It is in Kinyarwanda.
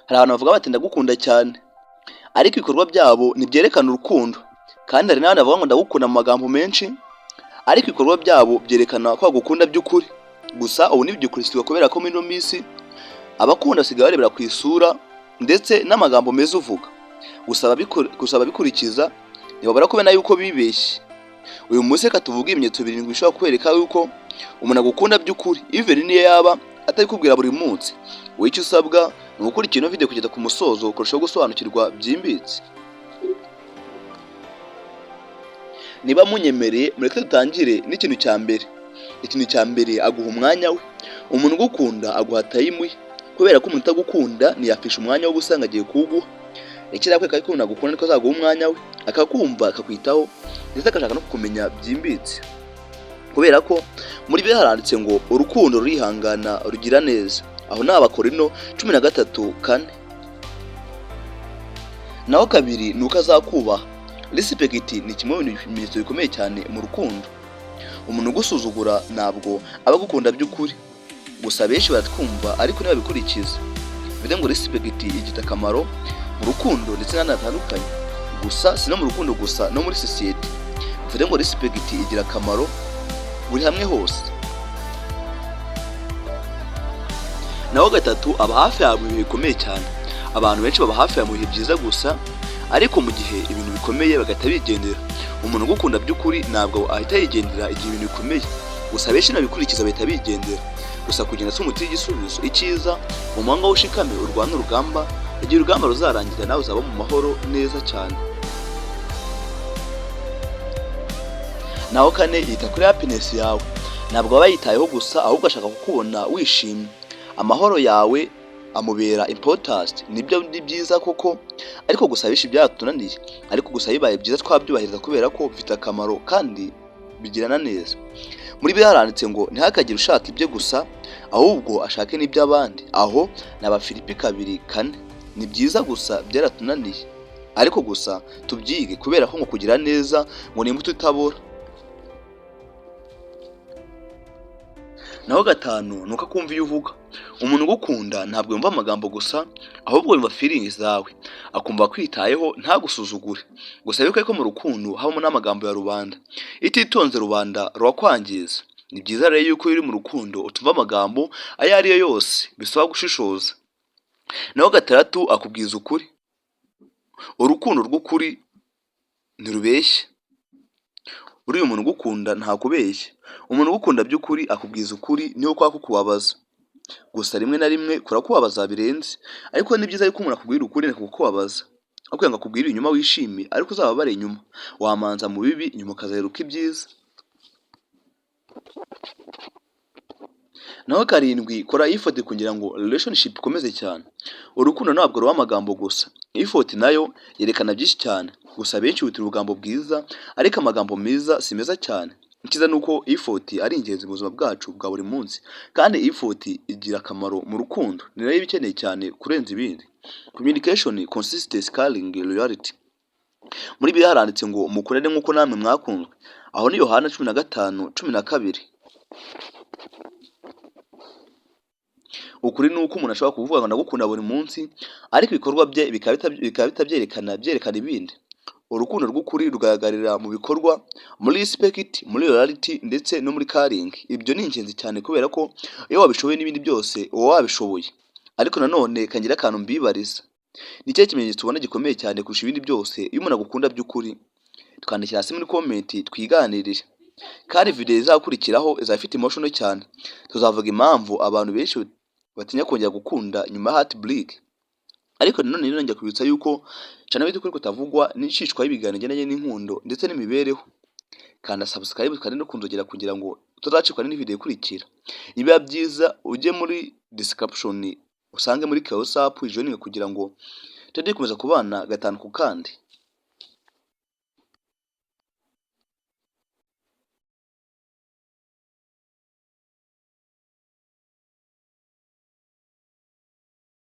Hari abantu bavuga bati ndagukunda cyane, ariko ibikorwa byabo ntibyerekana urukundo. Kandi hari n'abandi bavuga ngo ndagukunda mu magambo menshi, ariko ibikorwa byabo byerekana ko bagukunda by'ukuri. Gusa ubu ntibigikurikirizwa kubera ko muri ino minsi abakunda basigaye barebera ku isura ndetse n'amagambo meza uvuga. Gusa ababikurikiza ntibabura kubona yuko bibeshye. Uyu munsi reka tuvuge ibimenyetso 7 bishobora kukwereka yuko umuntu agukunda by'ukuri, even niyo yaba atabikubwira buri munsi. Wowe icyo usabwa ni ugukurikira ino video kugeza ku musozo, ukarushaho gusobanukirwa byimbitse. Niba munyemereye, mureke dutangire n'ikintu cya mbere. Ikintu cya mbere, aguha umwanya we. Umuntu ugukunda aguha time ye, kubera ko umuntu utagukunda ntiyafisha umwanya w'ubusa ngo agiye kuwuguha. Ikizakwereka ko umuntu agukunda niko azaguha umwanya we, akakumva, akakwitaho, ndetse agashaka no kukumenya byimbitse. Kubera ko muri byo haranditse ngo urukundo rurihangana, rugira neza. Aho ni Abakorino 13:4. Naho kabiri ni uko azakubaha. Respect ni kimwe mu bimenyetso bikomeye cyane mu rukundo. Umuntu ugusuzugura ntabwo aba agukunda by'ukuri. Gusa benshi baratwumva ariko ntibabikurikiza. Bivuze ngo respect ifite akamaro mu rukundo ndetse n'ahandi hatandukanye. Gusa si no mu rukundo gusa, no muri sosiyete. Bivuze ngo respect igira akamaro buri hamwe hose. Naho gatatu, aba hafi yawe mu bihe bikomeye cyane. Abantu benshi baba hafi yawe mu bihe byiza gusa, ariko mu gihe ibintu bikomeye bagahita bigendera. Umuntu ugukunda by'ukuri ntabwo ahita yigendera igihe ibintu bikomeye. Gusa benshi nabikurikiza bahita bigendera. Gusa kugenda si umuti w'igisubizo. Icyiza mu muhanga ushikame urwane urugamba, igihe urugamba ruzarangira nawe uzaba mu mahoro neza cyane. Naho kane, yita kuri happiness yawe. Ntabwo aba yitayeho gusa, ahubwo ashaka kukubona wishimye. Amahoro yawe amubera important. Nibyo, ni byiza koko, ariko gusa benshi byaratunaniye. Ariko gusa bibaye byiza twabyubahiriza kubera ko bifite akamaro kandi bigirana neza. Muri byo haranditse ngo ntihakagire ushaka ibye gusa, ahubwo ashake n'iby'abandi. Aho ni Abafilipi 2:4. Ni byiza gusa byaratunaniye, ariko gusa tubyige kubera ko ngo kugira neza ngo ni imbuto itabora. Naho gatanu ni uko akumva iyo uvuga. Umuntu ugukunda ntabwo yumva amagambo gusa, ahubwo yumva feelings zawe, akumva akwitayeho, ntagusuzugure. Gusa wibuke ko mu rukundo habamo n'amagambo ya rubanda. Ititonze rubanda rurakwangiza. Ni byiza rero yuko iyo uri mu rukundo utumva amagambo ayo ari yo yose, bisaba gushishoza. Naho gatandatu, akubwiza ukuri. Urukundo rw'ukuri ntirubeshya. Uriya umuntu ugukunda ntakubeshya. Umuntu ugukunda by'ukuri akubwiza ukuri niyo kwaba kukubabaza. Gusa rimwe na rimwe kurakubabaza birenze, ariko ni byiza yuko umuntu akubwira ukuri kukubabaza. Aho kugira ngo akubwire ibinyoma wishime, ariko uzababare nyuma. Wamanza mu bibi nyuma ukazaheruka ibyiza. Naho karindwi, kora effort kugira ngo relationship ikomeze cyane. Urukundo ntabwo ruba amagambo gusa. Effort nayo yerekana byinshi cyane. Gusa benshi bihutira ubugambo bwiza, ariko amagambo meza si meza cyane. Icyiza ni uko effort ari ingenzi mu buzima bwacu bwa buri munsi, kandi effort igira akamaro mu rukundo, ni nayo iba ikeneye cyane kurenza ibindi. Communication, consistency, caring, loyalty. Muri Bibiliya haranditse ngo mukundane nk'uko namwe mwakunzwe. Aho ni Yohana 15:12. Ukuri ni uko umuntu ashobora kuvuga ngo ndagukunda buri munsi, ariko ibikorwa bye bikaba bitabyerekana, byerekana ibindi. Urukundo rw'ukuri rugaragarira mu bikorwa, muri respect, muri loyalty ndetse no muri caring. Ibyo ni ingenzi cyane kubera ko iyo wabishoboye n'ibindi byose uba wabishoboye. Ariko nanone kangira akantu mbibariza. Ni ikihe kimenyetso ubona gikomeye cyane kurusha ibindi byose iyo umuntu agukunda by'ukuri? Twandikira hasi muri comment twiganirire. Kandi video izakurikiraho izaba ifite emotional cyane. Tuzavuga impamvu abantu benshi batinya kongera gukunda nyuma ya heartbreak. Ariko nanone nongera kwibutsa yuko channel yitwa Ukuri Kutavugwa n'icishwaho ibiganiro bigendanye n'inkundo ndetse n'imibereho. Kanda subscribe kandi no kunzogera kugira ngo utazacikwa n'indi video ikurikira. Nibiba byiza ujye muri description usange muri WhatsApp ujoininge kugira ngo tujye dukomeza kubana gatanu ku kandi.